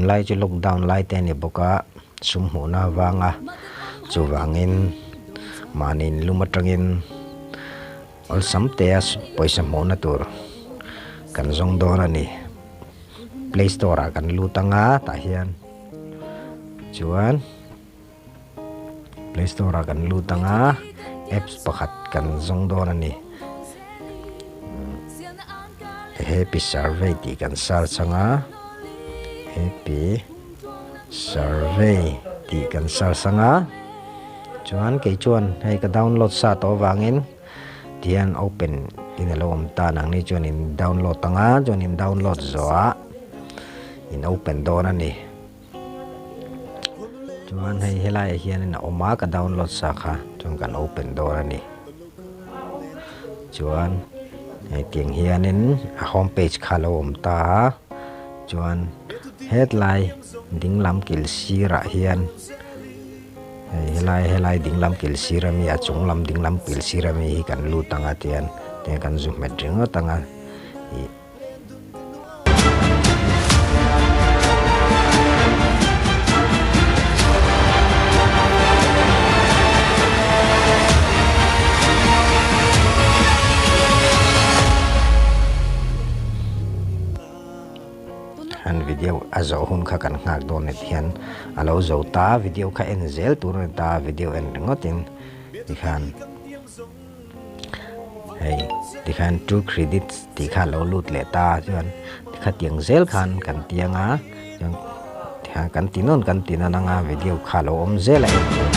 Tunlai chu lockdown lai te a ni bawk a, sum hmuhna avanga chuvangin mahni inlum atangin awlsam te a pawisa hmuhna tur kan zawng dawn a ni. Play store ah kan lut anga tah hian chuan Play store ah kan lut anga apps pakhat kan zawng dawn a ni. Happy survey tih kan search anga happy survey tih kan search anga chuan kei chuan hei ka download sa tawh avangin tihian open in alo awm ta nangni chuan in download anga chuan in download zawhah in open dawn a ni. Chuan hei helaiah hianin a awm a ka download sa kha chuan kan open dawn a ni. Chuan hei tiang hianin a home page kha a lo awm ta a chuan hetlai ding lam kil sirah hian hei helai helai ding lam kil sir ami a chung lam ding lam kil sir ami hi kan lut ang a tian tiang kan zu hmet ringawt ang a ih. Han video a zawh hun kha kan nghak dawn ni hian a lo zo ta video kha en zel tur a ni ta video en ringawt in tikhan. Hei tikhan two credits tih kha a lo lut leh ta chuan khatiang zel khan kan tiang a chuan tikhan kan ti nawn kan ti nawn anga video kha a lo awm zel a en tur.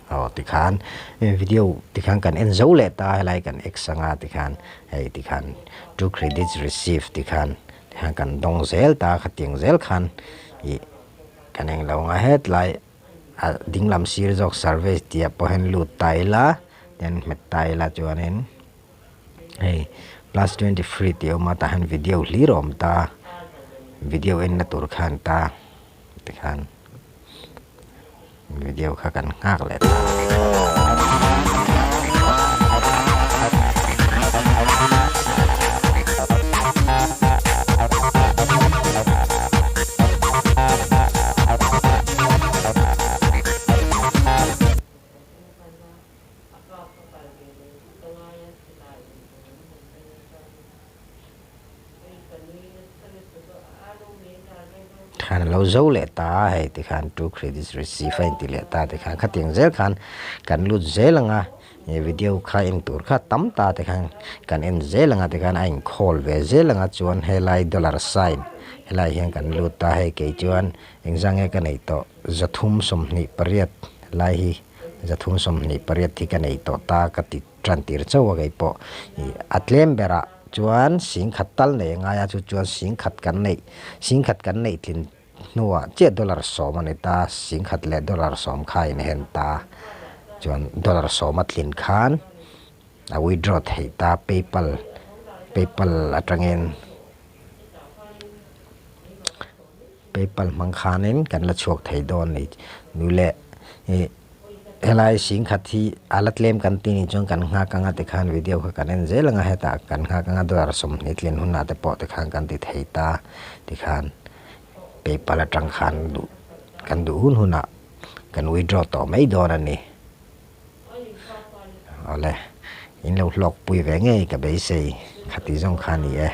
Aw tikhan video tikhan kan en zo leh ta helai kan x anga tikhan hei tikhan two credits received tikhan tikhan kan dawng zel ta khatiang zel khan ih kan eng lo anga hetlai a ding lam sir zawk service tih ah pawh hian lut ta ila then hmet ta ila chuanin hei plus 23 tih a awm a tah hian video hlir a awm ta video enna tur khan ta tikhan. Video kha kan nghak leh ta. Khan a lo zo leh ta a hei tikhan two credits receive a inti leh ta tikhan khatiang zel khan kan lut zel ang a he video kha en tur kha tam ta tikhan kan en zel ang a tikhan a inkhawl ve zel ang a chuan helai dollar sign helai hian kan lut ta hei kei chuan engzange ka neih tawh 328 lai hi 328 hi ka nei tawh ta ka ti tan tir chauh a kei pawh ih a tlem berah chuan singkhat tal nei a ngai a chu chuan singkhat kan neih singkhat kan neih tlin hnuah chiah dollar sawm a ni ta singkhat leh dollar sawm kha a inhen ta chuan dollar sawm a tlin khan a withdraw theih ta paypal paypal atangin paypal hmang khanin kan la chhuak thei dawn a ni nule ih. Helai singkhat hi a la tlem kan tih nih chuan kan nghak anga tikhan video kha kan en zel anga hetah kan nghak anga dollar 20 tlin hunah te pawh tikhan kan ti thei ta tikhan paypal atang khan duh kan duh hun hunah kan withdraw tawh mai dawn a ni. Awle in lo hlawkpui ve ngei ka beisei khati zawng kha a ni e.